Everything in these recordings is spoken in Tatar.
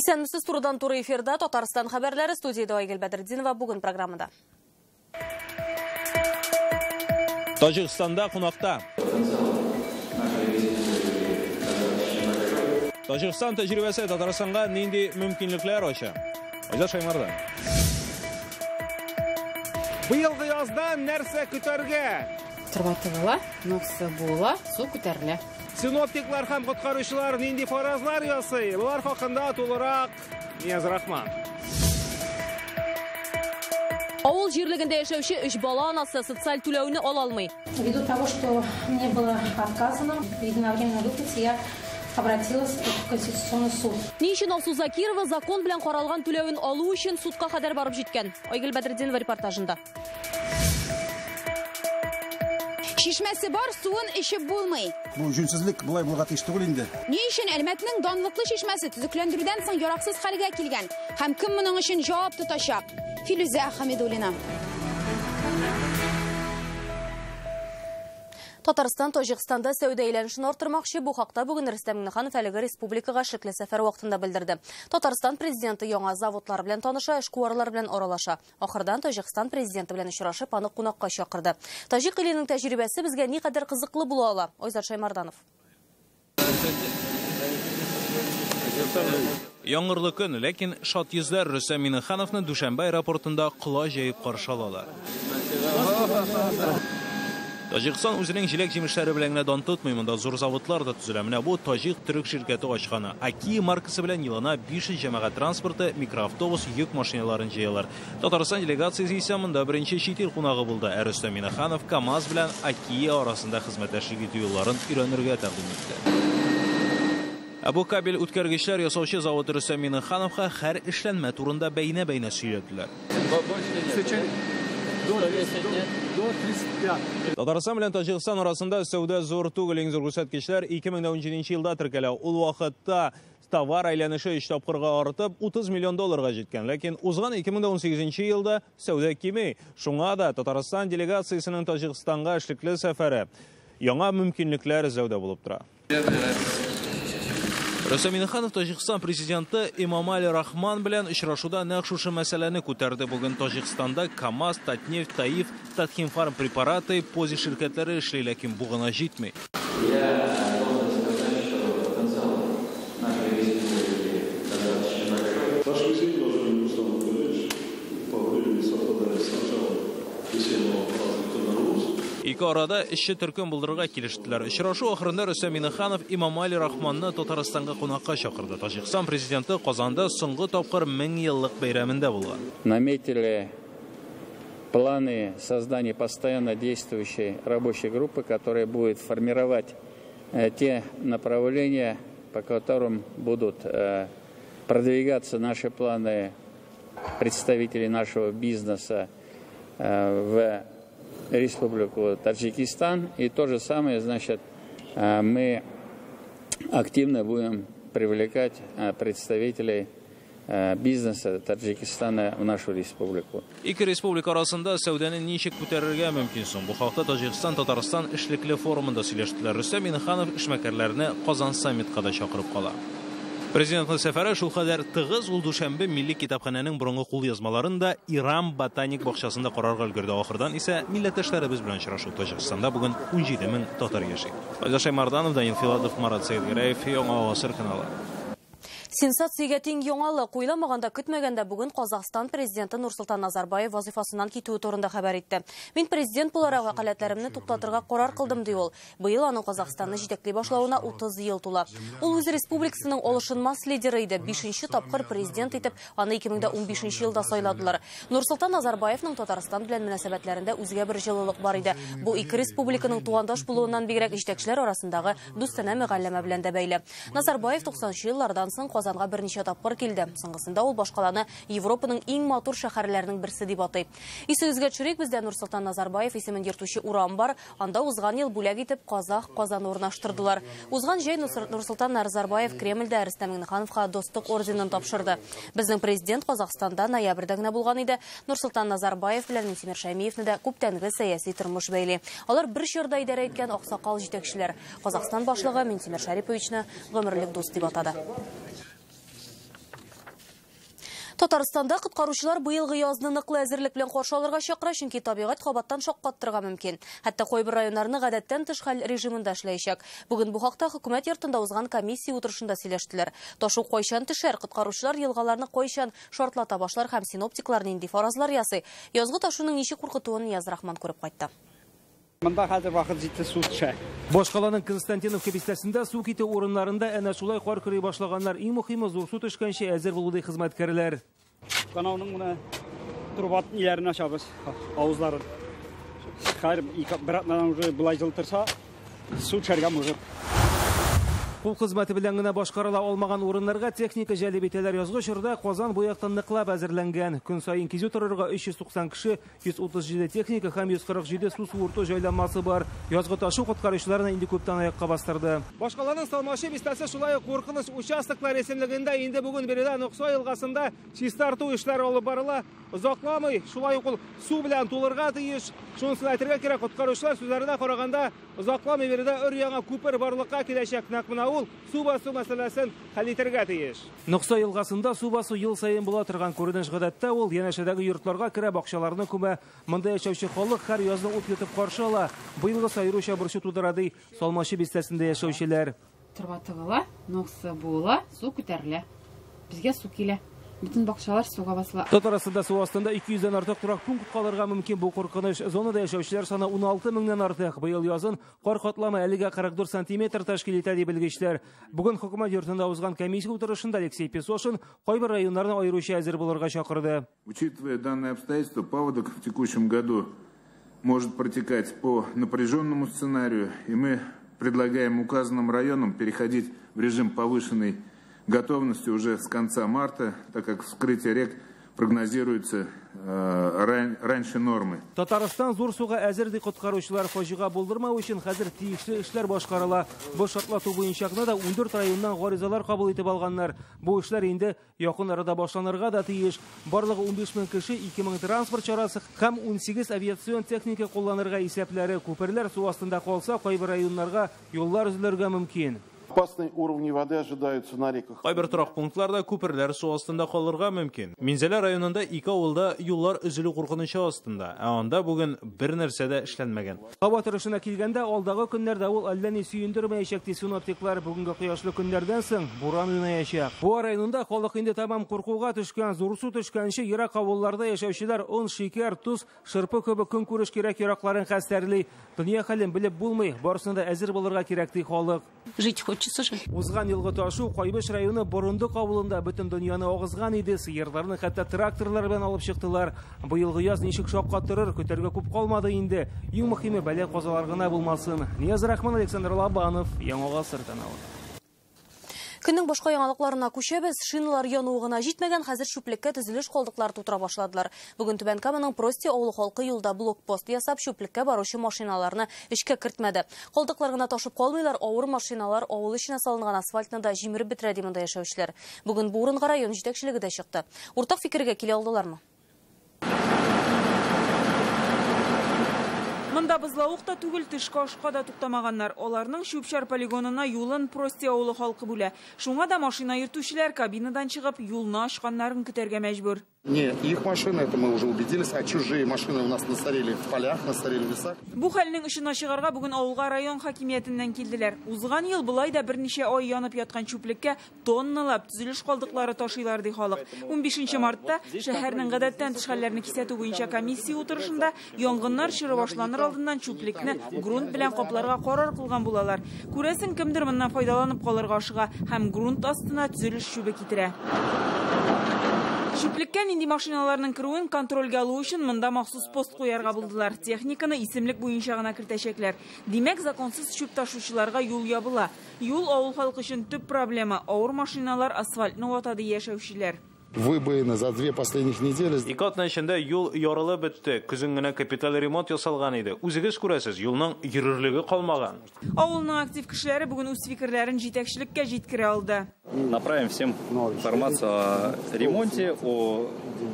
Исәнмесез, турыдан-туры эфирда Татарстан хәбәрләре, студиядә Айгөл Бәдретдинова, бүген программада. Таҗикстанда кунакта. Таҗикстан тәҗрибәсе Татарстанга нинди мөмкинлекләр ача? Айзат Шаймардан. Быелгы язда нәрсә көтәргә? Торба тыгыла, ноксы була, су күтәрелә. Синоптиклар һәм коткаручылар нинди фаразлар ясый? Болар хакында тулырак Нияз Рахман. Авыл җирлегендә яшәүче 3 бала анасы социаль түләүне ала алмый. Ввиду того, что мне было отказано в единовременной выплате, я обратилась в Конституционный суд. Ни өчен Алсу Закирова закон белән каралган түләвен алу өчен судка кадәр барып җиткән? Айгөл Бәдретдинова репортажында. Чишмәсе бар, суын эчеп булмый. Бу җүнсезлек болай булырга тиеш түгел инде. Ни өчен Әлмәтнең данлыклы чишмәсе төзекләндерүдән соң яраксыз хәлгә килгән? Һәм кем моның өчен җавап тотачак? Филүзә Хамидуллина. Татарстан Таҗикстанда сәүдә әйләнешен арттырмакчы. Бу хакта бүген Рөстәм Миңнеханов әлеге республикага эшлекле сәфәр вакытында белдерде. Татарстан президенты яңа заводлар белән таныша, эшкуарлар белән аралаша. Ахырдан Таҗикстан президенты белән очрашып, аны кунакка чакырды. Таҗик иленең тәҗрибәсе безгә никадәр кызыклы була ала? Айзат Шаймарданов. Яңгырлы көн, ләкин шат йөзләр Рөстәм Миңнехановны Дүшәнбе аэропортында кола җәеп каршы алалар. Таҗикстан үзенең җиләк-җимешләре белән генә дан тотмый, монда зур заводлар да төзелә. Менә бу таҗик төрек ширкәте ачканы. Аки маркасы белән елына 500 җәмәгать транспорты, микроавтобус, йөк машиналарын җыялар. Татарстан делегациясе исә монда беренче чит ил кунагы булды. Ә Рөстәм Миңнеханов КАМАЗ белән Аки арасында хезмәттәшлек итү юлларын өйрәнергә тәкъдим итте. Ә бу кабель үткәргечләр ясаучы завод Рөстәм Миңнехановка һәр эшләнмә турында бәйнә-бәйнә сөйләделәр. Татарстан белән Таҗикстан арасында сәүдә зур түгел, иң зур күрсәткечләр 2017 елда теркәлә. Ул вакытта товар әйләнеше 3 тапкырга артып 30 миллион долларга җиткән. Ләкин узган 2018 елда сәүдә кими. Шуңа да Татарстан делегациясенең Таҗикстанга эшлекле сәфәре яңа мөмкинлекләр эзләүдә булып тора. Рөстәм Миңнеханов Таҗикстан президенты Эмомали Рахман белән очрашуда нәкъ шушы мәсьәләне күтәрде. Бүген Таҗикстанда КАМАЗ, Татнефть, Таиф, Татхимфарм препараты, Пози ширкәтләре эшли, ләкин бу гына җитми. Ике арада эшче төркем булдырырга килештеләр. Очрашу ахырында Рөстәм Миңнеханов Эмомали Рахманны Татарстанга кунакка чакырды. Таҗикстан президенты Казанда соңгы тапкыр 1000 еллык бәйрәмендә булган. Наметили планы создания постоянно действующей рабочей группы, которая будет формировать те направления, по которым будут продвигаться наши планы представителей нашего бизнеса в Республику Таджикистан. И то же самое, значит, мы активно будем привлекать представителей бизнеса Таджикистана в нашу республику. Ике республика арасында сәүдәне ничек күтәрергә мөмкин соң? Бу хакта Таҗикстан Татарстан эшлекле форумында сөйләштеләр. Рөстәм Миңнеханов эшмәкәрләрне Казан саммитка да чакырып кала. Президентның сәфәре шулкадәр тыгыз, ул Дүшәнбе милли китапханәнең борынгы кулъязмаларын да Иран ботаник бакчасында карарга өлгерде. Ахырдан исә милләттәшләребез белән очрашу. Таҗикстанда бүген 17 мең татар яши. Айзат Шаймарданов, Данил Филадов, Марат Сәйдгәрәев, Яңа Гасыр каналы. Сенсациягә тиң яңалык. Уйламаганда, көтмәгәндә бүген Казахстан президенты Нурсултан Назарбаев вазифасыннан китүе турында хәбәр итте. Мин президент буларак вәкаләтләремне туктатырга карар кылдым, ди ул. Быел аның Казахстанны җитәкли башлавына 30 ел тула. Ул үз республикасының алышынмас лидеры иде. 5-нче тапкыр президент итеп аны 2015 елда сайладылар. Нурсултан Назарбаевның Татарстан белән мөнәсәбәтләрендә үзгә бер җылылык бар иде. Бу ике республиканың тугандаш булуыннан бигрәк җитәкчеләр арасындагы дустанә мөгалләмә белән дә бәйле. Назарбаев 90 еллардан соң Казанга берничә тапкыр килде. Соңгысында ул башкаланы Европаның иң матур шәһәрләренең берсе дип атый. Исегезгә төшерик, бездә Нурсултан Назарбаев исемен йөртүче урам бар. Анда узган ел бүләк итеп Казах Казаны урнаштырдылар. Узган җәй Нурсултан Назарбаев Кремльдә Рөстәм Миңнехановка Достык орденын тапшырды. Безнең президент Казахстанда ноябрьдә генә булган иде. Нурсултан Назарбаев белән Минтимер Шәймиевне дә күптәнге сәяси тормыш бәйли. Алар бер чорда идарә иткән аксакал җитәкчеләр. Казахстан башлыгы Минтимер Шариповичны гомерлек дус дип атады. Татарстанда коткаручылар быелгы язны ныклы әзерлек белән каршы алырга чакыра, чөнки табигать кабаттан шаккаттырырга мөмкин. Хәтта кайбер районнарны гадәттән тыш хәл режимында эшләячәк. Бүген бу хакта хөкүмәт йортында узган комиссия утырышында сөйләштеләр. Ташу кайчан төшәр, коткаручылар елгаларны кайчан шартлата башлар һәм синоптиклар нинди фаразлар ясый. Язгы ташуның ничек куркытуын Нияз Рахман күреп кайтты. Монда хәзер вакыт җитте, су төшә. Башкаланың Константиновка бистәсендә су китү урыннарында әнә шулай кар көрәй башлаганнар. Иң мөһиме зур су төшкәнче әзер булу, ди хезмәткәрләр. Канауның менә труба ниләрен ачабыз, авызларын. Хәер, бер атнадан уже болай җылытырса, су төшәргә может. Кул хезмәте белән генә башкарыла алмаган урыннарга техника җәлеп итәләр. Язгы чорда Казан бу яктан ныклап әзерләнгән. Көн саен кизү торырга 390 кеше, 137 техника һәм 147 су суырту җайланмасы бар. Язгы ташу коткаручыларны инде күптән аякка бастырды. Башкаланың Салмачы бистәсе шулай ук куркыныч участоклар исемлегендә. Инде бүген биредә Нокса елгасында чистарту эшләре алып барыла. Озакламый шулай ук ул су белән тулырга тиеш. Шунысын әйтергә кирәк, коткаручылар сүзләренә караганда, озакламый биредә өр-яңа күпер барлыкка киләчәк. Нәкъ менә ул су басу мәсьәләсен хәл итәргә тиеш. Нокса елгасында су басу ел саен була торган күренеш. Гадәттә ул янәшәдәге йортларга керә, бакчаларны күмә. Монда яшәүче халык һәр язны ут йотып каршы ала. Быелгысы аеруча борчу тудыра, ди Салмачы бистәсендә яшәүчеләр. Торба тыгыла, нокса буыла, су күтәрелә. Безгә су килә. Бөтен бакчалар суга басыла. Татарстанда су астында 200дән артык торак пункт калырга мөмкин. Бу куркыныч зонада яшәүчеләр саны 16 меңнән артык. Быел язын кар катламы әлегә 44 сантиметр тәшкил итә, ди белгечләр. Бүген хөкүмәт йортында узган комиссия утырышында Алексей Песошин кайбер районнарны аеруча әзер булырга чакырды. Учитывая данные обстоятельства, паводок в текущем году может протекать по напряженному сценарию, и мы предлагаем указанным районам переходить в режим повышенной готовности уже с конца марта, так как вскрытие рек прогнозируется раньше нормы. Татарстан зур суга әзер, ди коткаручылар. Фаҗига булдырмау өчен хәзер тиешле эшләр башкарыла. Бу шартлату буенча гына да 14 районнан гаризалар кабул итеп алганнар. Бу эшләр инде якын арада башланырга да тиеш. Барлыгы 15 мең кеше, 2 мең транспорт чарасы һәм 18 авиацион техника кулланырга исәпләре. Күперләр су астында калса, кайбер районнарга юллар өзелергә мөмкин. Опасные уровни воды ожидаются на реках. Кайбер торак пунктларда күперләр су астында калырга мөмкин. Минзәлә районында ике авылда юллар өзелү куркынычы астында, ә анда бүген бер нәрсә дә эшләнмәгән. Һава торышына килгәндә, алдагы көннәрдә ул әллә ни сөендермәячәк, ди синоптиклар. Бүгенге кояшлы көннәрдән соң буран уйнаячак. Буа районында халык инде тәмам куркуга төшкән. Зур су төшкәнче ерак авылларда яшәүчеләр он, шикәр, тоз, шырпы кебек көнкүреш кирәк-яракларын хәстәрли. Дөнья хәлен белеп булмый, барысына да әзер булырга кирәк, ди халык. Жить хочется же. Узган елгы ташу Кайбыч районы Борындык авылында бөтен дөньяны агызган иде. Сыерларны хәтта тракторлар белән алып чыктылар. Быелгы яз ничек шаккатырыр, көтәргә күп калмады инде. Иң мөһиме бәла казалар гына булмасын. Нияз Рахман, Александр Лобанов, Яңа Гасыр каналы. Көннең башка яңалыкларына күчәбез. Шиналар януы гына җитмәгән, хәзер чүплеккә төзелеш калдыклары тутыра башладылар. Бүген Түбән Каманың Прости авылы халкы юлда блокпост ясап, чүплеккә баручы машиналарны эчкә кертмәде. Калдыклар гына ташып калмыйлар, авыр машиналар авыл эченә салынган асфальтны да җимереп бетерә, ди монда яшәүчеләр. Бүген бу урынга район җитәкчелеге дә чыкты. Уртак фикергә килә алдылармы? Монда бозлавык та түгел, төшке ашка да туктамаганнар. Аларның чүп-чар полигонына юлын Прости авылы халкы бүлә. Шуңа да машина йөртүчеләр кабинадан чыгып, юлны ачканнарын көтәргә мәҗбүр. Не их машины, это мы уже убедились, а чужие машины у нас насорили в полях, насорили в лесах. Бу хәлнең очына чыгарга бүген авылга район хакимиятеннән килделәр. Узган ел болай да берничә ай янып яткан чүплеккә тонналап төзелеш калдыклары ташыйлар, ди халык. 15 мартта шәһәрнең гадәттән тыш хәлләрне кисәтү буенча комиссия утырышында янгыннар чоры башланыр алдыннан чүплекне грунт белән капларга карар кылган булалар. Күрәсең, кемдер моннан файдаланып калырга ашыга һәм грунт астына төзелеш чүбе китерә. Чүплеккә нинди машиналарның керүен контрольгә алу өчен монда махсус пост куярга булдылар. Техниканы исемлек буенча гына кертәчәкләр. Димәк, законсыз чүп ташучыларга юл ябыла. Юл авыл халкы өчен төп проблема. Авыр машиналар асфальтны вата, ди яшәүчеләр. Выбоины за две последних недели. Ике атна эчендә юл ярылып бетте. Көзен генә капиталь ремонт ясалган иде. Үзегез күрәсез, юлның йөрерлеге калмаган. Авылның актив кешеләре бүген үз фикерләрен җитәкчелеккә җиткерә алды. Направим всем информацию о ремонте, о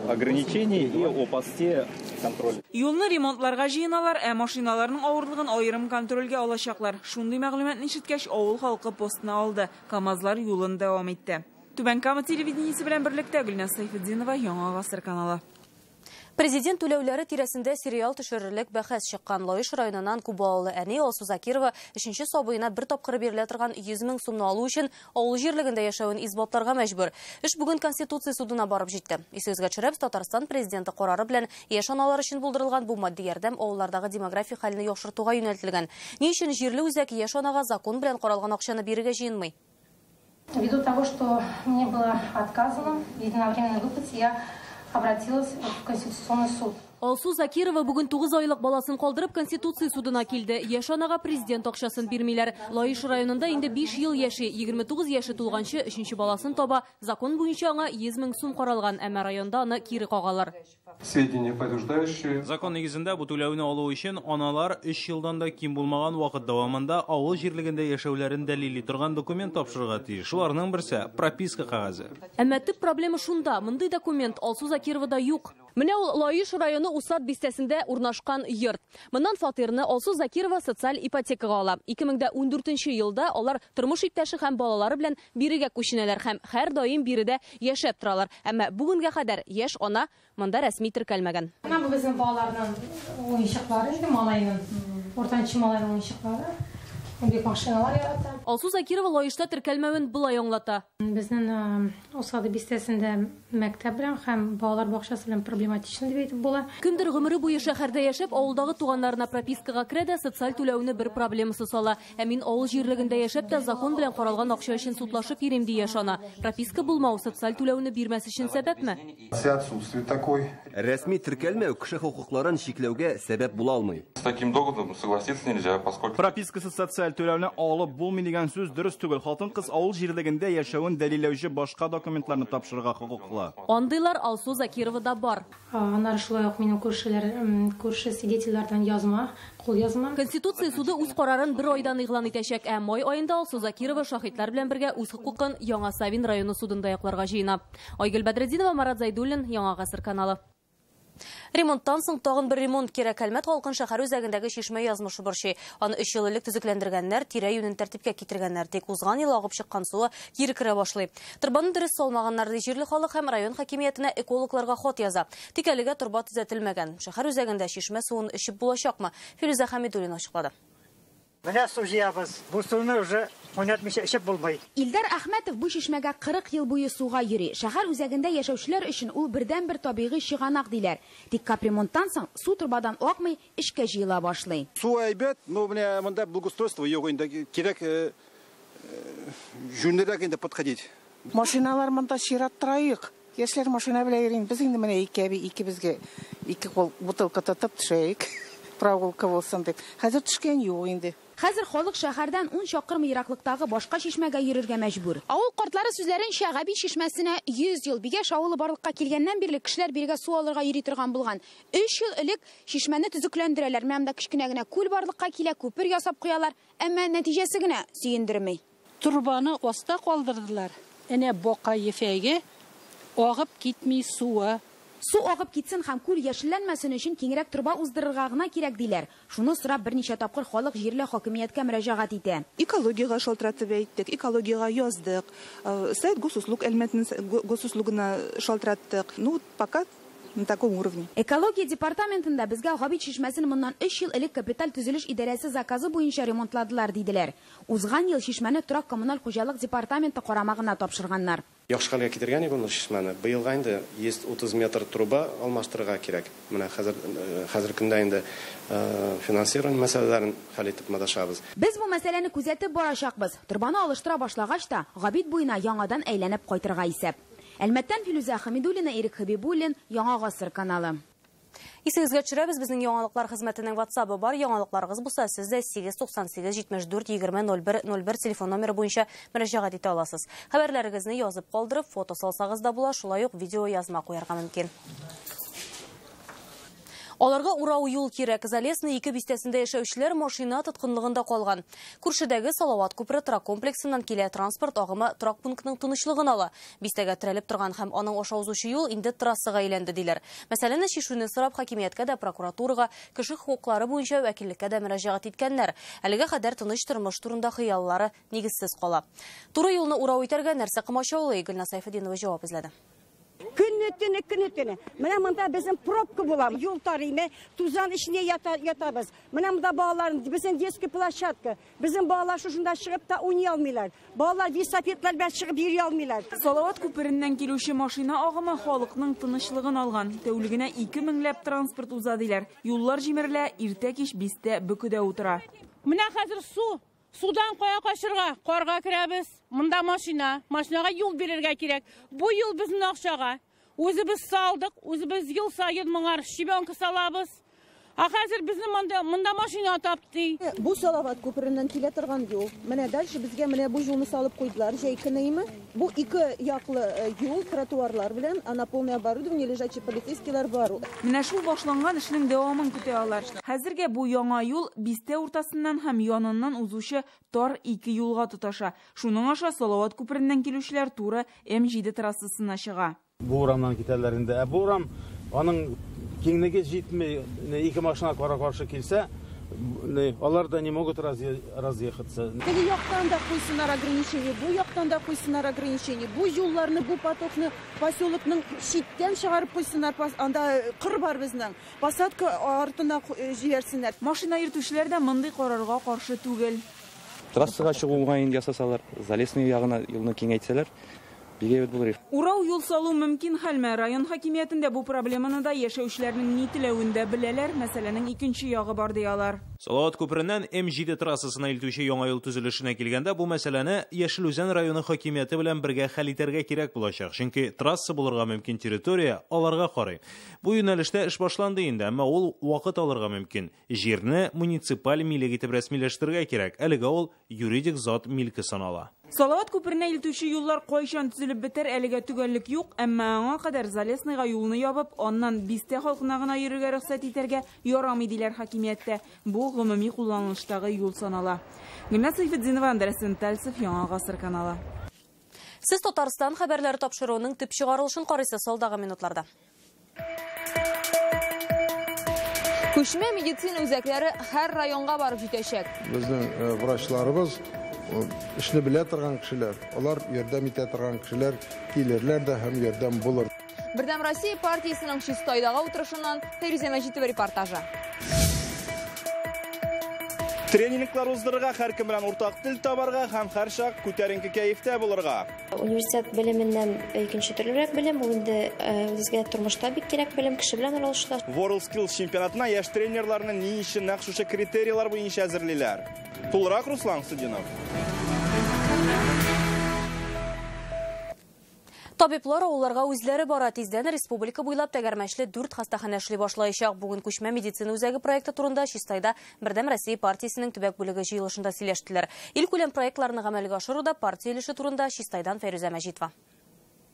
ограничении и о посте контроля. Юлны ремонтларга җыеналар, ә машиналарның авырлыгын аерым контрольгә алачаклар. Шундый мәгълүматны ишеткәч, авыл халкы постны алды. КАМАЗлар юлын дәвам итте. Түбән Кама телевидениесе белән берлектә Гөлназ Сайфетдинова, Яңа Гасыр каналы. Президент түләүләре тирәсендә сериал төшерерлек бәхәс чыккан. Лаеш районыннан күп балалы әни Алсу Закирова 3нче сабыена бер тапкыр бирелә торган 100 мең сумны алу өчен авыл җирлегендә яшәвен исбатларга мәҗбүр. Эш бүген Конституция судына барып җитте. Исегезгә төшерәбез, Татарстан президенты карары белән яшь аналар өчен булдырылган бу матди ярдәм авыллардагы демография хәлен яхшыртуга юнәлтелгән. Ни өчен җирле үзәк яшь анага закон белән каралган акчаны бирергә җыенмый? Ввиду того, что мне было отказано в единовременной выплате, я обратилась в Конституционный суд. Алсу Закирова бүген 9 айлык баласын калдырып Конституция судына килде. Яшь анага президент акчасын бирмиләр. Лаеш районында инде 5 ел яши, 29 яше тулганчы 3нче баласын таба. Закон буенча аңа 100 мең сум каралган, әмма районда аны кире кагалар. Сведения подтверждающие. Закон нигезендә бу түләүне алу өчен аналар 3 елдан да ким булмаган вакыт дәвамында авыл җирлегендә яшәүләрен дәлилли торган документ тапшырырга тиеш. Шуларның берсе прописка кәгазе. Әмма төп проблема шунда, мондый документ Алсу Закировада юк. Менә ул Лаеш районы Усад бистәсендә урнашкан йорт. Моннан фатирны Алсу Закирова социаль ипотекага ала. 2014 елда алар тормыш иптәше һәм балалары белән бирегә күченәләр һәм һәр даим биредә яшәп торалар. Әмма бүгенгә кадәр яшь ана монда рәсми теркәлмәгән. Менә бу безнең балаларның уенчыклары инде, малайның, уртанчы малайның уенчыклары. Бик машиналар ярата. Алсу Закирова Лаешта теркәлмәвен болай аңлата. Безнең Усады бистәсендә мәктәп белән һәм балалар бакчасы белән проблематично дип әйтеп була. Кемдер гомере буе шәһәрдә яшәп, авылдагы туганнарына пропискага керә дә социаль түләүне бер проблемасы сала. Ә мин авыл җирлегендә яшәп тә закон белән каралган акча өчен судлашып йөрим, ди яшь ана. Прописка булмау социаль түләүне бирмәс өчен сәбәпме? Рәсми теркәлмәү кеше хокукларын чикләүгә сәбәп була алмый. С таким доводом согласиться нельзя, поскольку пропискасы социаль түләүне алып булмый дигән сүз дөрес түгел. Хатын-кыз авыл җирлегендә яшәвен дәлилләүче башка документларны тапшырырга хокуклы. Андыйлар Алсу Закировада бар. Аннары шулай ук минем күршеләр, күрше свидетельләрдән язма, кул язма. Конституция суды үз карарын бер айдан игълан итәчәк. Ә май аенда Алсу Закирова шаһитлар белән бергә үз хокукын Яңа Савин районы судында якларга җыена. Айгөл Бәдретдинова, Марат Зайдуллин, Яңа Гасыр каналы. Ремонттан соң тагын бер ремонт кирәк. Әлмәт халкын шәһәр үзәгендәге чишмә язмышы борчый. Аны 3 ел элек төзекләндергәннәр, тирә-юнен тәртипкә китергәннәр. Тик узган ел агып чыккан суы кире керә башлый. Торбаны дөрес салмаганнар ди җирле халык һәм район хакимиятенә экологларга хат яза. Тик әлегә торба төзәтелмәгән. Шәһәр үзәгендә чишмә суын эчеп булачакмы? Филүзә Хәмидуллина ачыклады. Менә су җыябыз. Бу суны уже уйнатмыйча эчеп булмый. Илдар Әхмәтов бу чишмәгә 40 ел буе суга йөри. Шәһәр үзәгендә яшәүчеләр өчен ул бердәнбер табигый чыганак диләр. Тик капремонттан соң су торбадан акмый, эшкә җыела башлый. Су әйбәт, но менә монда благоустройство юк инде, кирәк җүнлерәк инде подходить. Машиналар монда чират тораек. Яшьләр машина белән йөри. Без инде менә ике әби икебезгә ике кул бутылка тотып төшәйек. Прогулка булсын дип. Хәзер төшкән юк инде. Хәзер халык шәһәрдән 10 чакрым ераклыктагы башка чишмәгә йөрергә мәҗбүр. Авыл картлары сүзләренчә, Габит чишмәсенә 100 ел. Бигәш авылы барлыкка килгәннән бирле кешеләр бирегә су алырга йөри торган булган. 3 ел элек чишмәне төзекләндерәләр. Менә монда кечкенә генә күл барлыкка килә, күпер ясап куялар, әмма нәтиҗәсе генә сөендерми. Торбаны аста калдырдылар. Әнә бака ефәге агып китми суы. Су агып китсен һәм күл яшелләнмәсен өчен киңрәк торба уздырырга гына кирәк диләр. Шуны сорап берничә тапкыр халык җирле хакимияткә мөрәҗәгать итә. Экологиягә шалтыратып әйттек, экологиягә яздык. Сайт госуслуг Әлмәтнең госуслугына шалтыраттык. Ну, пока на таком уровне. Экология департаментында безгә Габит чишмәсен моннан 3 ел элек капиталь төзелеш идарәсе заказы буенча ремонтладылар диделәр. Узган ел чишмәне торак коммуналь хуҗалык департаменты карамагына тапшырганнар. Яхшы хәлгә китергән иде моны чишмәне. Быелга инде 130 метр труба алмаштырырга кирәк. Менә хәзер көндә инде финансирование мәсьәләләрен хәл итеп маташабыз. Без бу мәсьәләне күзәтеп барачакбыз. Торбаны алыштыра башлагач та Габит буена яңадан әйләнеп кайтырга исәп. Әлмәттән Филүзә Хәмидуллина, Ирек Хәбибуллин, Яңа Гасыр каналы. Исегезгә төшерәбез, безнең яңалыклар хезмәтенең WhatsApp-ы бар. Яңалыкларыгыз булса, сез дә 898 74 20 01 01 телефон номеры буенча мөрәҗәгать итә аласыз. Хәбәрләрегезне язып калдырып, фото салсагыз да була, шулай ук видео язма куярга мөмкин. Аларга урау юл кирәк. Залесный 2 бистәсендә яшәүчеләр машина тоткынлыгында калган. Күршедәге Салават күпере торак комплексыннан килә транспорт агымы торак пунктның тынычлыгын ала. Бистәгә терәлеп торган һәм аның аша узучы юл инде трассага әйләнде диләр. Мәсьәләне чишүне сорап хакимияткә дә, прокуратурага, кеше хокуклары буенча вәкиллеккә дә мөрәҗәгать иткәннәр. Әлегә кадәр тыныч тормыш турында хыяллары нигезсез кала. Туры юлны урау итәргә нәрсә комачаулый? Гөлназ Сайфетдинова җавап эзләде. Көне төне. Менә монда безнең пробка була. Юл тарыймы, тузан эченә ятабыз. Менә монда балалар, безнең детский площадка. Безнең балалар шушында чыгып та уйный алмыйлар. Балалар велосипедлар белән чыгып йөри алмыйлар. Салават күпереннән килүче машина агымы халыкның тынычлыгын алган. Тәүлегенә 2000 ләп транспорт уза диләр. Юллар җимерелә, иртә-кич бистә бөкедә утыра. Менә хәзер су. Судан кая качырга? Карга керәбез. Монда машина, машинага юл бирергә кирәк. Бу юл безнең акчага. Үзебез салдык, үзебез ел саен моңар щебенка салабыз. Ә хәзер безне монда машина тапты. Бу Салават күпереннән килә торган юл. Менә дальше безгә менә бу юлны салып куйдылар җәй көнеме. Бу ике яклы юл, тротуарлар белән, ана полное оборудование, лежачий полицейскийлар бар. Менә шул башланган эшнең дәвамын көтә алар. Хәзергә бу яңа юл бистә уртасыннан һәм яныннан узучы тар ике юлга тоташа. Шуның аша Салават күпереннән килүчеләр туры М7 трассасына чыга. Бу урамнан китәләр инде. Ә бу урам аның киңлеге җитми, ике машина кара-каршы килсә, алар да не могут разъехаться. Теге яктан да куйсыннар ограничение, бу яктан да куйсыннар ограничение. Бу юлларны, бу потокны поселокның читтән чыгарып куйсыннар, анда кыр бар безнең. Посадка артына җибәрсеннәр. Машина йөртүчеләр дә мондый карарга каршы түгел. Трассага чыгу уңаен ясасалар, Залесный ягына юлны киңәйтсәләр, бигәйбәт булыр. Урау юл салу мөмкин хәлме? Район хакимиятендә бу проблеманы да яшәүчеләрнең ни теләвен дә беләләр. Мәсьәләнең икенче ягы бар ди алар. Салават күпереннән М7 трассасына илтүче яңа юл төзелешенә килгәндә бу мәсьәләне Яшел Үзән районы хакимияте белән бергә хәл итәргә кирәк булачак. Чөнки трасса булырга мөмкин территория аларга карый. Бу юнәлештә эш башланды инде, әмма ул вакыт алырга мөмкин. Җирне муниципаль милек итеп рәсмиләштерергә кирәк. Әлегә ул юридик зат милке санала. Салават күперенә илтүче юллар кайчан төзелеп бетәр, әлегә төгәллек юк, әмма аңа кадәр Залесныйга юлны ябып, аннан бистә халкына гына йөрергә рөхсәт итәргә ярамый диләр хакимияттә. Бу гомуми кулланылыштагы юл санала. Гөлназ Сайфетдинова, Андрей Сентальцев, Яңа Гасыр каналы. Сез Татарстан хәбәрләре тапшыруының төп чыгарылышын карыйсыз алдагы минутларда. Күчмә медицина үзәкләре һәр районга барып җитәчәк. Безнең врачларыбыз эшне белә торган кешеләр, алар ярдәм итә торган кешеләр килерләр дә һәм ярдәм булыр. Бердәм Россия партиясенең Чистайдагы утырышыннан Фәйрүзә Мәҗитова репортажы. Тренинглар уздырырга, һәркем белән уртак тел табарга һәм һәрчак күтәренке кәефтә булырга. Университет белеменнән икенче төрлерәк белем, ул инде безгә тормышта бик кирәк белем, кеше белән аралашуда. World Skills чемпионатына яшь тренерларны ни өчен нәкъ шушы критерийлар буенча әзерлиләр? Тулырак Руслан Судинов. Табиблар авылларга үзләре бара. Тиздән республика буйлап тәгәрмәчле 4 хастаханә эшли башлаячак. Бүген күчмә медицина үзәге проекты турында Чистайда Бердәм Россия партиясенең төбәк бүлеге җыелышында сөйләштеләр. Илкүләм проектларны гамәлгә ашыруда партия өлеше турында Чистайдан Фәйрүзә Мәҗитова.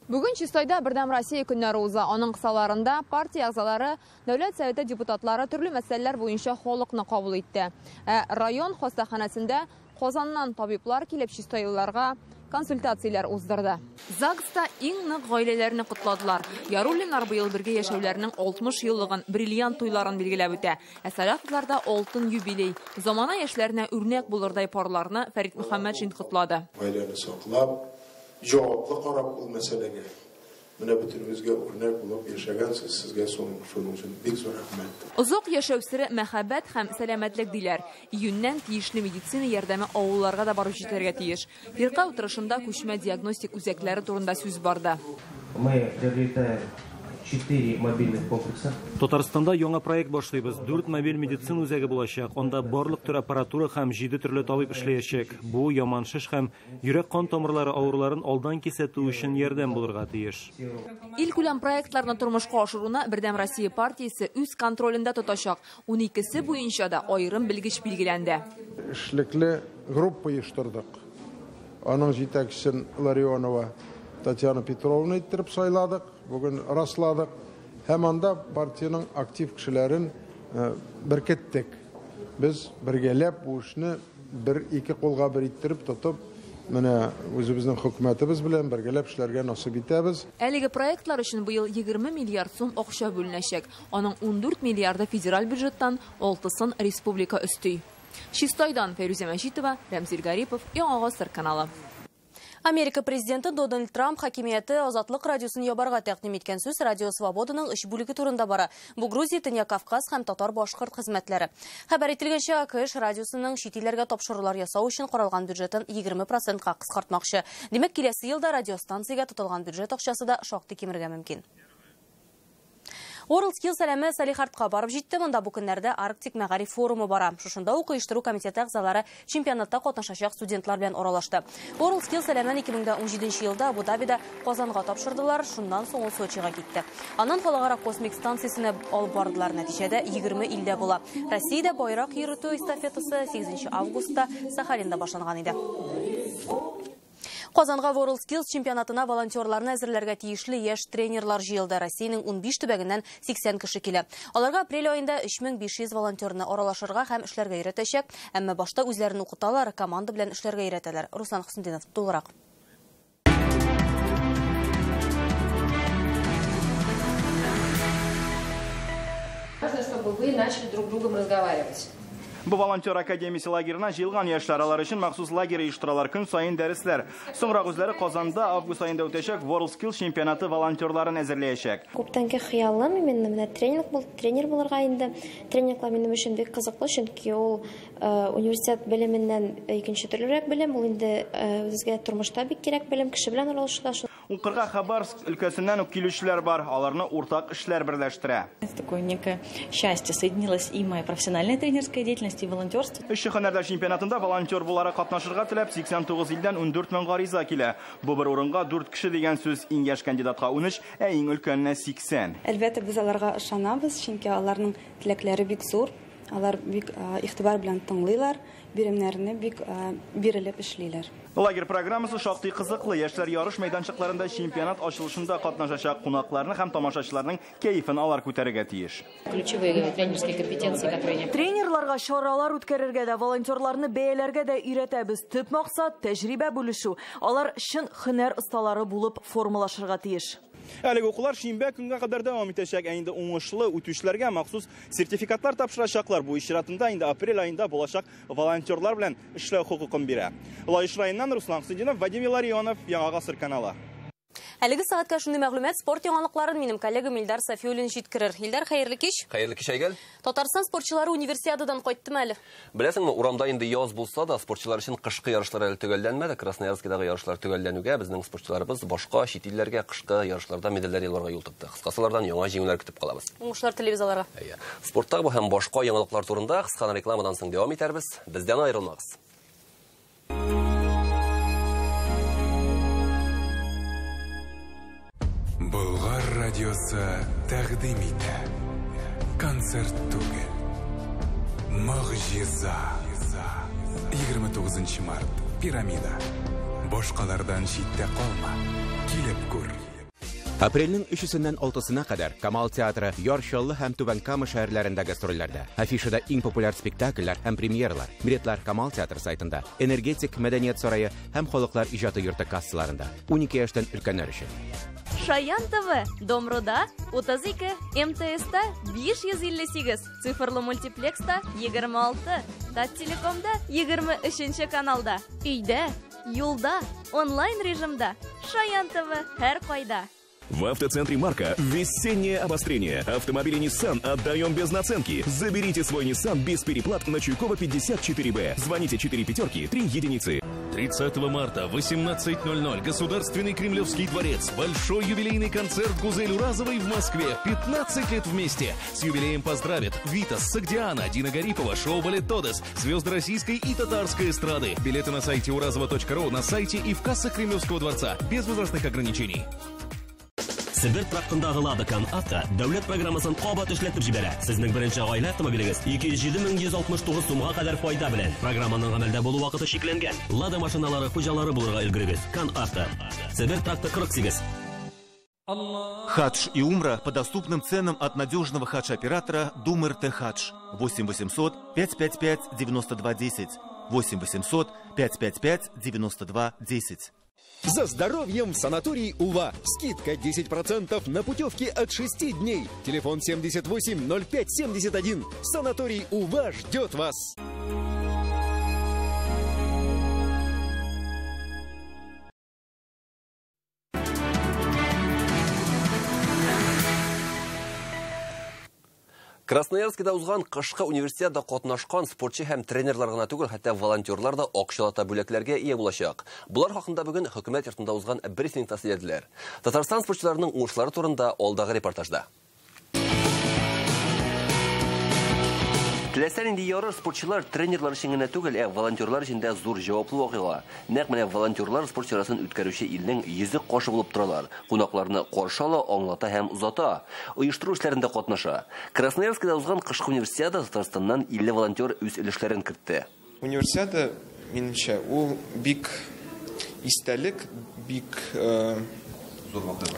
Бүген Чистайда Бердәм Россия көннәре уза. Аның кысаларында партия әгъзалары, Дәүләт Советы депутатлары төрле мәсьәләләр буенча халыкны кабул итте. Ә район хастаханәсендә Казаннан табиблар килеп чистайлыларга консультацияләр уздырды. ЗАГСта иң нык гаиләләрне котладылар. Яруллиннар быел бергә яшәүләренең 60 еллыгын, бриллиант туйларын билгеләп үтә. Ә Сәлаховларда алтын юбилей. Замана яшьләренә үрнәк булырдай парларны Фәрит Мөхәммәтшин котлады. Гаиләне саклап, җаваплы карап ул мәсьәләгә. Менә бөтенебезгә үрнәк булып яшәгәнсез, сезгә шуның өчен бик зур рәхмәт. Озак яшәү сере мәхәббәт һәм сәламәтлек диләр. Июньнән тиешле медицина ярдәме авылларга да барып җитәргә тиеш. Фирка утырышында күчмә диагностик үзәкләре турында сүз барды. Мы приобретаем 4 мобильных комплекса. Татарстанда яңа проект башлыйбыз. 4 мобиль медицина үзәге булачак. Анда барлык төр аппаратура һәм 7 төрле табиб эшләячәк. Бу яман шеш һәм йөрәк-кан тамырлары авыруларын алдан кисәтү өчен ярдәм булырга тиеш. Илкүләм проектларны тормышка ашыруны Бердәм Россия партиясе үз контролендә тотачак. 12-се буенча да аерым белгеч билгеләнде. Эшлекле группа оештырдык. Аның җитәкчесен Ларионова Татьяна Петровна иттереп сайладык. Бүген расладык. Һәм анда партиянең актив кешеләрен беркеттек. Без бергәләп бу эшне бер-ике кулга бер иттереп тотып, менә үзебезнең хөкүмәтебез белән бергәләп эшләргә насыйп итәбез. Әлеге проектлар өчен быел 20 миллиард сум акча бүленәчәк. Аның 14 миллиарды федераль бюджеттан, 6-сын республика өсти. Чистайдан Фәйрүзә Мәҗитова, Рәмзил Гарипов, Яңа Гасыр каналы. Америка президенты Дональд Трамп хакимияте Азатлык радиосын ябарга тәкъдим иткән. Сүз Радио Свободаның өч бүлеге турында бара. Бу Грузия, Төньяк Кавказ һәм татар-башкорт хезмәтләре. Хәбәр ителгәнчә, АКШ радиосының чит илләргә тапшырулар ясау өчен каралган бюджетын 20%ка кыскартмакчы. Димәк, киләсе елда радиостанциягә тотылган бюджет акчасы да шактый кимергә мөмкин. WorldSkills сәламе Салехардка барып җитте. Монда бу көннәрдә Арктик мәгариф форумы бара. Шушында ук оештыру комитеты әгъзалары чемпионатта катнашачак студентлар белән аралашты. WorldSkills сәламен 2017 елда Абу-Дабида Казанга тапшырдылар. Шуннан соң ул Сочига китте. Аннан халыкара космик станциясенә алып бардылар. Нәтиҗәдә 20 илдә була. Россиядә байрак йөртү эстафетасы 8 августта Сахалинда башланган иде. Казанга WorldSkills чемпионатына волонтерларны әзерләргә тиешле яшь тренерлар җыелды. Россиянең 15 төбәгеннән 80 кеше килә. Аларга апрель аенда 3500 волонтерны аралашырга һәм эшләргә өйрәтәчәк. Әмма башта үзләрен укыталар, команда белән эшләргә өйрәтәләр. Руслан Хөснетдинов тулырак. Важно, чтобы вы начали друг с другом разговаривать. Бу волонтер академиясе лагерына җыелган яшьләр, алар өчен махсус лагерь оештыралар, көн саен дәресләр. Соңрак үзләре Казанда август аенда үтәчәк WorldSkills чемпионаты волонтерларын әзерләячәк. Күптәнге хыялым именно менә тренинг бул, тренер булырга инде. Тренинглар минем өчен бик кызыклы, чөнки ул университет белеменнән икенче төрлерәк белем, ул инде үзгә тормышта бик кирәк белем, кеше белән аралашуда. Укырга Хабаровск өлкәсеннән үк килүчеләр бар, аларны уртак эшләр берләштерә. Это такое некое счастье, соединилась и моя профессиональная тренерская деятельность, и волонтерство. Эшче һөнәрләр чемпионатында волонтер буларак катнашырга теләп 89 илдән 14 мең гариза килә. Бу бер урынга 4 кеше дигән сүз, иң яшь кандидатка 13, ә иң өлкәненә 80. Әлбәттә, без аларга ышанабыз, чөнки аларның теләкләре бик зур. Алар бик игътибар белән тыңлыйлар, биремнәрне бик бирелеп эшлиләр. Лагерь программасы шактый кызыклы. Яшьләр ярыш мәйданчыкларында чемпионат ачылышында катнашачак, кунакларны һәм тамашачыларның кәефен алар күтәрергә тиеш. Ключевые тренерские компетенции, которые Тренерларга чаралар үткәрергә дә, волонтерларны бәяләргә дә өйрәтәбез. Төп максат тәҗрибә бүлешү. Алар чын һөнәр осталары булып формалашырга тиеш. Әлеге укулар шимбә көнгә кадәр дәвам итәчәк. Ә инде уңышлы үтүчеләргә махсус сертификатлар тапшырачаклар. Бу иш чиратында инде апрель аенда булачак волонтерлар белән эшләү хокукын бирә. Лаеш районыннан Руслан Хөснетдинов, Вадим Илларионов, Яңа Гасыр каналы. Әлеге сәгатькә шундый мәгълүмат. Спорт яңалыкларын минем коллегам Илдар Сафиуллин җиткерер. Илдар, хәерле кич. Хәерле кич, Айгөл. Татарстан спортчылары универсиададан кайттымы әле? Беләсеңме, урамда инде яз булса да, спортчылар өчен кышкы ярышлар әле төгәлләнмәде. Красноярскидагы ярышлар төгәлләнүгә безнең спортчыларыбыз башка чит илләргә кышкы ярышларда медальләр яуларга юл тотты. Кыскасы, алардан яңа җиңүләр көтеп калабыз. Уңышлар телибез аларга. Әйе. Спорттагы бу һәм башка яңалыклар турында кыска рекламадан соң дәвам итәрбез. Бездән аерылмагыз. Болгар радиосы тәкъдим итә. Концерт түгел, могҗиза. 29 март. Пирамида. Башкалардан читтә калма. Килеп күр. Апрельнең 3-сеннән 6-сына кадәр Камал театры Яр Чаллы һәм Түбән Кама шәһәрләрендә гастрольләрдә. Афишада иң популяр спектакльләр һәм премьералар. Билетлар Камал театры сайтында, Энергетик мәдәният сарае һәм Халыклар иҗаты йорты кассаларында. 12 яшьтән өлкәннәр өчен. Шаян ТВ, Домруда 32, МТСта 558, цифрлы мультиплекста 26, Таттелекомда 23 каналда. Өйдә, юлда, онлайн режимда. Шаян ТВ һәр кайда. В автоцентре Марка весеннее обострение. Автомобили Nissan отдаем без наценки. Заберите свой Nissan без переплат на Чуйкова 54Б. Звоните 4 пятерки 3 единицы. 30 марта, 18:00. Государственный Кремлевский дворец. Большой юбилейный концерт Гузель Уразовой в Москве. 15 лет вместе. С юбилеем поздравят Витас, Согдиана, Дина Гарипова, шоу «Балет Тодес», звезды российской и татарской эстрады. Билеты на сайте уразова.ру, на сайте и в кассах Кремлевского дворца. Без возрастных ограничений. Себер трактындагы Лада Кан Авто дәүләт программасын кабат эшләтеп җибәрә. Сезнең беренче гаилә автомобилегез 207 169 сумга кадәр файда белән. Программаның гамәлдә булу вакыты чикләнгән. Лада машиналары хуҗалары булырга өлгерегез. Кан Авто. Себер тракты 48. Хадж и Умра по доступным ценам от надежного хадж-оператора Думр Т Хадж. 8 800 555 92 10. 8 800 555 92 10. За здоровьем в санаторий Ува. Скидка 10% на путевки от 6 дней. Телефон 78 05 71. Санаторий Ува ждет вас. Красноярскида узган кышкы универсиадада катнашкан спортчы һәм тренерлар гына түгел, хәтта волонтерлар да акчалата бүләкләргә ия булачак. Булар хакында бүген хөкүмәт йортында узган брифингта сөйләделәр. Татарстан спортчыларының уңышлары турында алдагы репортажда. Теләсә нинди ярыш спортчылар, тренерлар өчен генә түгел, ә волонтерлар өчен дә зур җаваплы вакыйга. Нәкъ менә волонтерлар спорт чарасын үткәрүче илнең йөзе кашы булып торалар. Кунакларны каршы ала, аңлата һәм озата. Оештыру эшләрендә катнаша. Красноярскида узган кышкы универсиада Татарстаннан 50 волонтер үз өлешләрен кертте. Универсиада, минемчә, ул бик истәлек, бик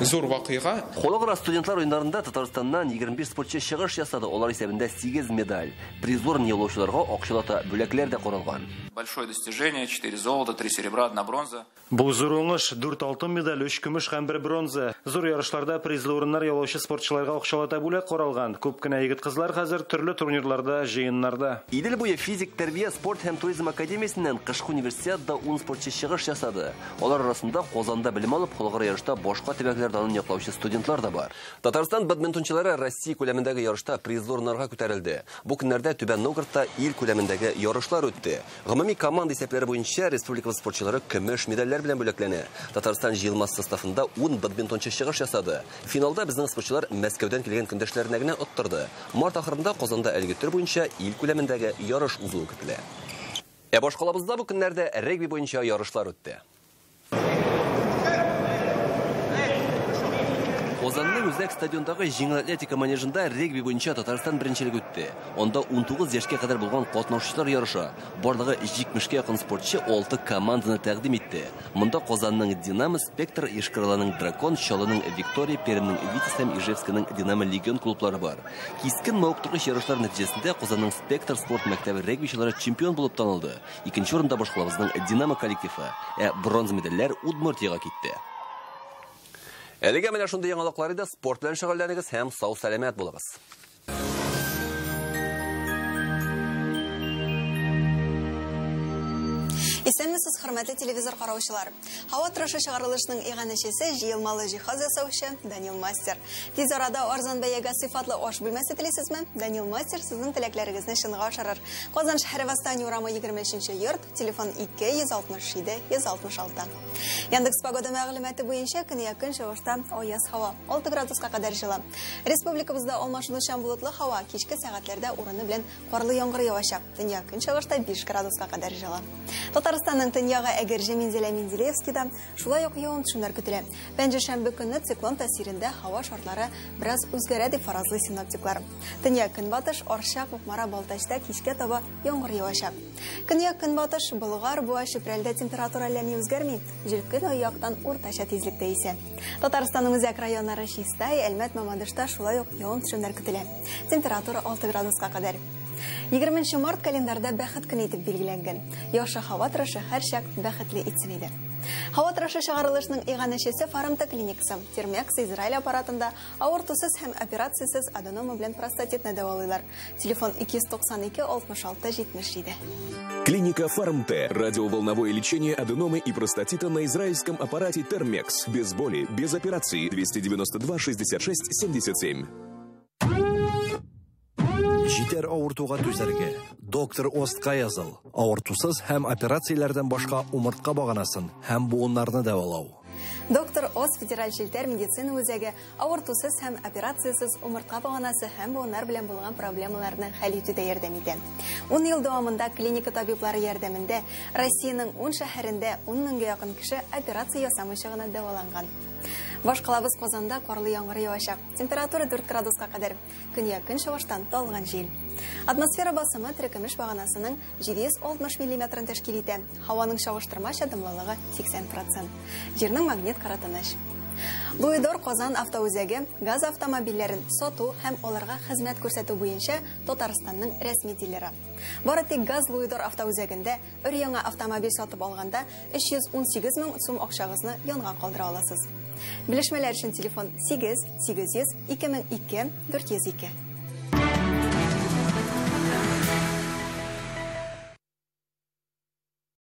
зур вакыйга. Халыкара студентлар уеннарында Татарстаннан 25 спортчы чыгыш ясады. Алар исәбендә 8 медаль. Призлар яулаучыларга акчалата бүләкләр дә каралган. Большое достижение: 4 золота, 3 серебра, 1 бронза. Бу зур уңыш: 4 алтын медаль, 3 көмеш һәм 1 бронза. Зур ярышларда призлы урыннар яулаучы спортчыларга акчалата бүләк каралган. Күп кенә егет-кызлар хәзер төрле турнирларда, җыеннарда. Идел буе физик тәрбия, спорт һәм туризм академиясеннән кышкы универсиадада 10 спортчы чыгыш ясады. Алар арасында Казанда белем алып, халыкара ярышта башка төбәкләр данын яклаучы студентлар да бар. Татарстан бадминтончылары Россия күләмендәге ярышта призлы урыннарга күтәрелде. Бу көннәрдә Түбән Новгородта ил күләмендәге ярышлар үтте. Гомуми команда исәпләре буенча республика спортчылары көмеш медальләр белән бүләкләнә. Татарстан җыелмасы составында 10 бадминтончы чыгыш ясады. Финалда безнең спортчылар Мәскәүдән килгән көндәшләренә генә оттырды. Март ахырында Казанда әлеге төр буенча ил күләмендәге ярыш узуы көтелә. Ә башкалабызда бу көннәрдә регби буенча ярышлар үтте. Казанның үзәк стадиондагы җиңел атлетика манежында регби буенча Татарстан беренчелеге үтте. Анда 19 яшькә кадәр булган катнашучылар ярыша. Барлыгы 70-кә якын спортчы 6 команданы тәкъдим итте. Монда Казанның Динамо, Спектр, Йошкар-Оланың Дракон, Чаллының Виктория, Пермьнең Витязь һәм Ижевскиның Динамо Легион клублары бар. Кискен мавыктыргыч ярышлар нәтиҗәсендә Казанның Спектр спорт мәктәбе регбичылары чемпион булып танылды. Икенче урында башкалабызның Динамо коллективы, ә бронза медальләр Удмуртиягә китте. Әлегә менә шундый яңалыклар иде. Спорт белән шөгыльләнегез һәм сау-сәламәт булыгыз. Исәнмесез, хөрмәтле телевизор караучылар. Һава торышы чыгарылышының иганәчесе җыелмалы җиһаз ясаучы Данил Мастер. Тиз арада арзан бәягә сыйфатлы аш бүлмәсе телисезме? Данил Мастер сезнең теләкләрегезне чынга ашырыр. Казан шәһәре Восстание урамы 23 йорт, телефон 2 167 166. Яндекс погода мәгълүматы буенча көньяк-көнчыгышта аяз һава, 6 градуска кадәр җылы. Республикабызда алмашынучан болытлы һава, кичке сәгатьләрдә урыны белән карлы яңгыр явачак. Төньяк-көнчыгышта 5 градуска кадәр җылы. Татарстанның төньягы Әгерҗе, Минзәлә, Менделеевскида шулай ук явым-төшемнәр көтелә. Пәнҗешәмбе көнне циклон тәэсирендә һава шартлары бераз үзгәрә дип фаразлый синоптиклар. Төньяк-көнбатыш, Арча, Кукмара, Балтачта кичкә таба яңгыр явачак. Көньяк-көнбатыш, Болгар, Буа, Чүпрәлдә температура әллә ни үзгәрми. Җил көньяктан уртача тизлектә исә. Татарстанның үзәк районнары Чистай, Әлмәт, Мамадышта шулай ук явым-төшемнәр көтелә. Температура 6 градуска кадәр. 20 март календарьда бәхет көне итеп билгеләнгән. Яхшы һава торышы һәрчак бәхетле итсен иде. Һава торышы чыгарылышының иганәчесе Фармта клиникасы. Термекс Израиль аппаратында авыртусыз һәм операциясез аденома белән простатитны дәвалыйлар. Телефон 292 66 77. Клиника Фармте. Радиоволновое лечение аденомы и простатита на израильском аппарате Термекс. Без боли, без операции. 292 66 77. Җитәр авыртуга түзәргә. Доктор Остка языл. Авыртусыз һәм операцияләрдән башка умыртка баганасын һәм буыннарны дәвалау. Доктор Ост федераль челтәр медицина үзәге авыртусыз һәм операциясез умыртка баганасы һәм буыннар белән булган проблемаларны хәл итүдә ярдәм итә. 10 ел дәвамында клиника табиблары ярдәмендә Россиянең 10 шәһәрендә 10 меңгә якын кеше операция ясамыйча гына дәваланган. Башкалабыз Казанда карлы яңгыр явачак. Температура 4 градуска кадәр. Көньяк-көнчыгыштан талгын җил. Атмосфера басымы терекөмеш баганасының 760 миллиметрын тәшкил итә. Һаваның чагыштырмача дымлылыгы 80%. Җирнең магнит кыры тыныч. Луидор Казан автоүзәге газ автомобильләрен сату һәм аларга хезмәт күрсәтү буенча Татарстанның рәсми дилеры. Бары тик газ Луидор автоүзәгендә өр-яңа автомобиль сатып алганда 318 мең сум акчагызны янга калдыра аласыз. Белешмәләр өчен телефон 8 800 2002 402.